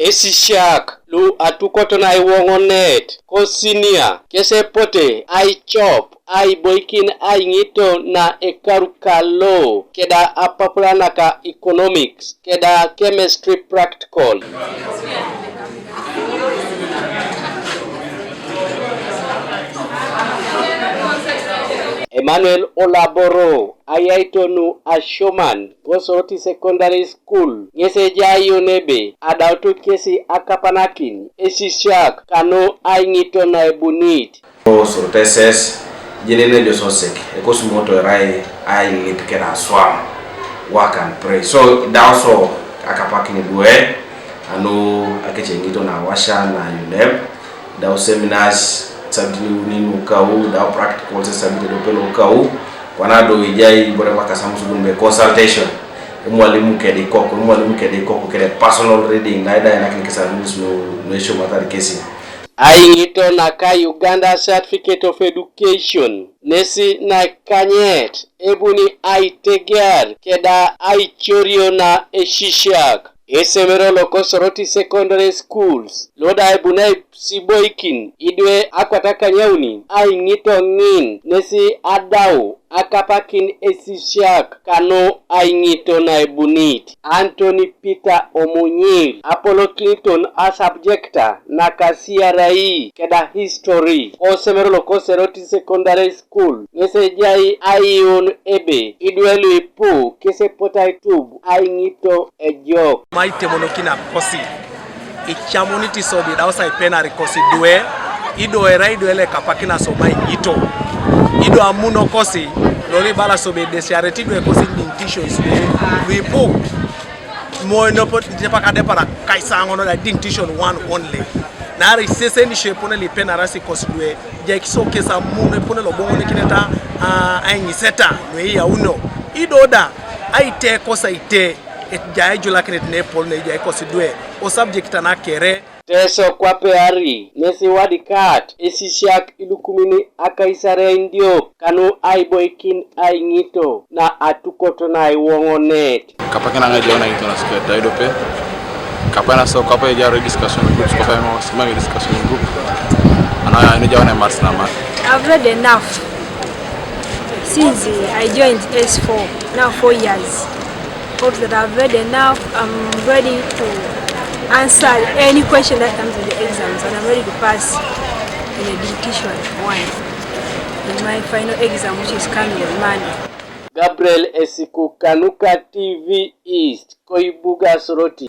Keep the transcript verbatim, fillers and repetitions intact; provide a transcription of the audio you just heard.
Esisiak lu atukot na aiwoŋonet ko sinia kes epote aicop aiboikin aiŋito na ekaru kalo keda apapula naka economics keda chemistry practical. Emmanuel Olaboro, ayaito nu asioman ko Soroti Secondary School, ŋes ejai yon ebe adautu kesi akapanakin esisiak kanu aiŋito na ebunit. Soroti S S, jenene jo sosek, ekosimoto erai ailip keda aswam, work and pray. So, idau so akapakin idwe, anu akeceŋito na washa na yunep, dau seminars, sabiti uni nukau, dau practicals, sabiti edopelo kau, kwana do ijai ibore baka samus gun be consultation, emwalimu kede ikoko, emwalimu kede ikoko, kede personal reading, na ida enakin kesa mus nu, nu esio matari kesi. Aiŋito naka Uganda Certificate of Education, nesi naikanyet ebuni aitegear keda aicorio na esisiak. Esemero loko Soroti Secondary Schools, loda ebuni aisiboikin idwe akwat akanyauni aiŋito ŋin nesi adau akapakin esisiak kanu aiŋito na ebunit. Anthony Peter Omunyil, apolokiniton asubjecta naka C R E keda history, osemero loko Soroti Secondary School, ŋes ejai aiyuun ebe idwe luipu kes epote aitub aiŋito ejok. Maitemonokin akosi, icamunit isobi idausa ipenari kosi idwe, ido erai idwe lekapakin asoma aiŋito, ido amuno kosi, lori ibala sobi edesiarete idwe kosi dictation isube luipu, moinopo tepakadepara kaisaŋono da dictation one only. Naarai isesen isio epone lipenarasi kosi idwe, Jaikisio kes amun epone loboŋonikineta, a, aiŋiseta nueyauno. Ido da, aite kos aite, ejai ejulakinet nepol neejai kos idwe, o subject anakere. Teso kwape ari, nesi wadikat, esisiak ilukumin akaisarei diop, kanu aiboikin aiŋito, na atukot na aiwoŋonet. Kapak na ŋa ejau na ŋiton asukuet aidope. Kapak na so kapak ejau discussion groups, kapak na so discussion group. Ana ya ni jau na mars na ma. I've read enough since I joined S four, now four years. Hope that I've read enough. I'm ready to answer any question that comes in the exams, and I'm ready to pass in the dictation one in my final exam, which is coming on Monday. Gabriel Esiku kanuka T V East, koibuga Soroti.